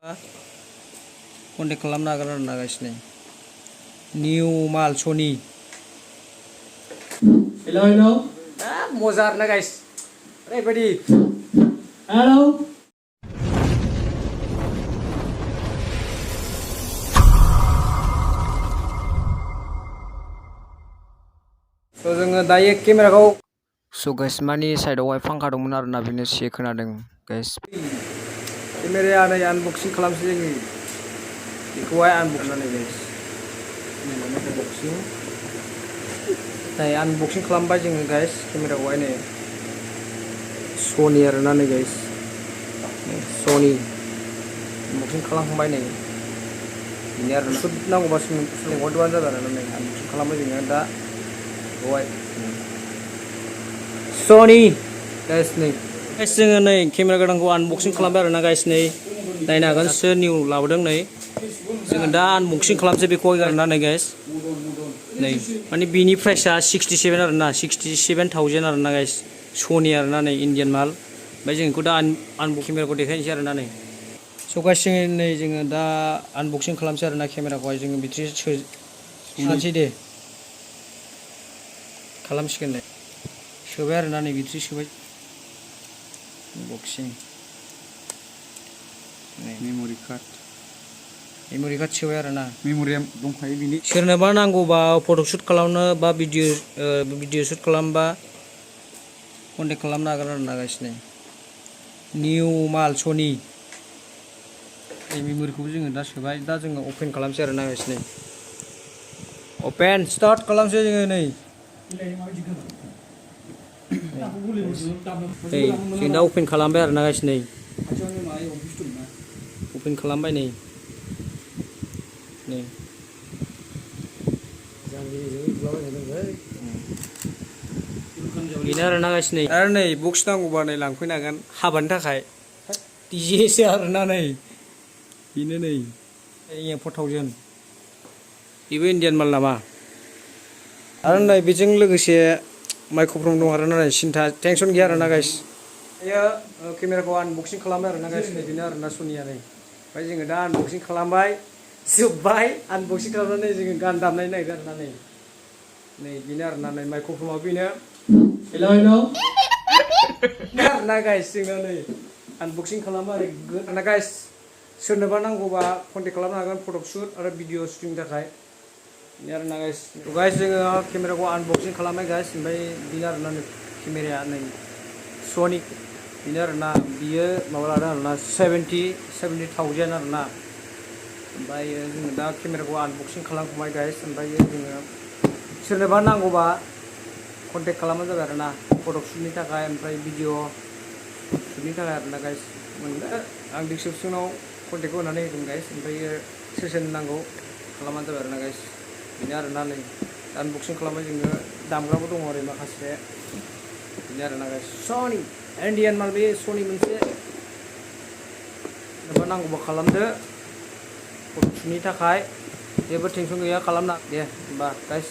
contact खालामनो हागोन आरो ना गाइस नै निउ माल सनी हेलो हेलो मजा आरो ना गाइस ओरैबायदि हेलो So जोङो दायो केमेराखौ गाइस मानि साइडआवहाय फांखा दंमोन आरो ना बेनो से खोनादों गाइस केमेराया नै आनबक्सिं खालामसै जोङो बेखौहाय आनबक्सिं खालामनानै गाइस आनबक्सिं खालामबाय जोङो गाइस केमेराखौहाय नै सनी आरो ना नै गाइस सनी आनबक्सिं खालामखांबाय नै बेनो आरो ना नांगौबा सोलोंहरदोबानो जाबाय आरो नै आनबक्सिं खालामबाय जोङो दा सनी गाइस नै गाइस जोङो नै केमेरा गोदानखौ आनबक्सिं खालामबाय आरो ना गाइस नै नायनो हागोन सोर निउ लाबोदों नै जोङो दा आनबक्सिं खालामसै बेखौहाय आरो ना नै गाइस नै माने बिनि प्राइसआ 67 आरो ना 67,000 आरो ना गाइस सनी आरो ना नै इन्डियान माल ओमफ्राय जों बेखौ दा आनबक्सिं केमेराखौ देखायनोसै आरो ना नै स' गाइस जोङो दा आनबक्सिं खालामसै आरो ना केमेराखौहाय जोङो बेट्रि सोनोसै दे खालामसिगोन नै सोबाय आरो ना नै बेट्रि सोबाय आनबक्सिं मेम'रि कार्ड सोबाय आरो ना मेम'रिया दंखायो बिनि सोरनोबा नांगौबा फट'शुट खालामनो बा भिडिअ शुट खालामबा कन्टेक्ट खालामनो हागोन आरो ना गाइस नै निउ माल सनी नै मेम'रिखौबो जोङो दा सोबाय दा जोङो अपेन खालामसै आरो ना गाइस नै अपेन स्टार्ट खालामसै जोङो नै जों दा अपेन खालामबाय आरो ना गाइस नै अपेन खालामबाय नै बेनो आरो ना गाइस नै आरो नै बक्स नांगौबा नै लांफैनो हागोन हाबानि थाखाय डिजेसो आरो ना नै बेनो नै 4,000 बेबो इन्डियान माल नामा आरो नै बेजों लोगोसे माइक्र'फन दं आरो ना सिन्था टेनसन गैया आरो ना गाइस दायो केमेराखौ आनबक्सिं खालामबाय आरो ना गाइस नै बेनो आरो ना सनिया नै ओमफ्राय जोङो दा आनबक्सिं खालामबाय जोब्बाय आनबक्सिं खालामनानै जोङो गान दामनाय नागिरदों आरो ना नै बेनो आरो ना नै माइक्र'फनाव बेनो हेलो हेलो आरो ना गाइस जोङो नै आनबक्सिं खालामो आरो ना गाइस सोरनोबा नांगौबा कन्टेक्ट खालामनो हागोन फट' शुट आरो भिडिअ शुटिंनि थाखाय बेनो आरो ना गाइस जोङो केमेराखौ आनबक्सिं खालामबाय गाइस ओमफ्राय बेनो आरो ना केमेराया नै सनी बेनो आरो ना बियो माबा लादों आरो ना 70,000 आरो ना ओमफ्राय जोङो दा केमेराखौ आनबक्सिं खालामखांबाय गाइस ओमफ्राय जोङो सोरनोबा नांगौबा कन्टेक्ट खालामबानो जाबाय आरो ना फट' शुटनि थाखाय ओमफ्राय भिडिअ शुटनि थाखाय आरो ना गाइस आं डिसक्रिपसनाव कन्टेक्टखौ होनानै होगोन गाइस ओमफ्राय सोर सोरनो नांगौ खालामबानो जाबाय आरो ना गाइस बेनो आरो ना नै आनबक्सिं खालामबाय जोङो दामग्राबो दङ ओरै माखासे बेनो आरो ना गाइस सनी इन्डियान माल बे सनी मोनसे सोरनोबा नांगौबा खालामदो फट' शुटनि थाखाय जेबो टेनसन गैया खालामना दे होमबा गाइस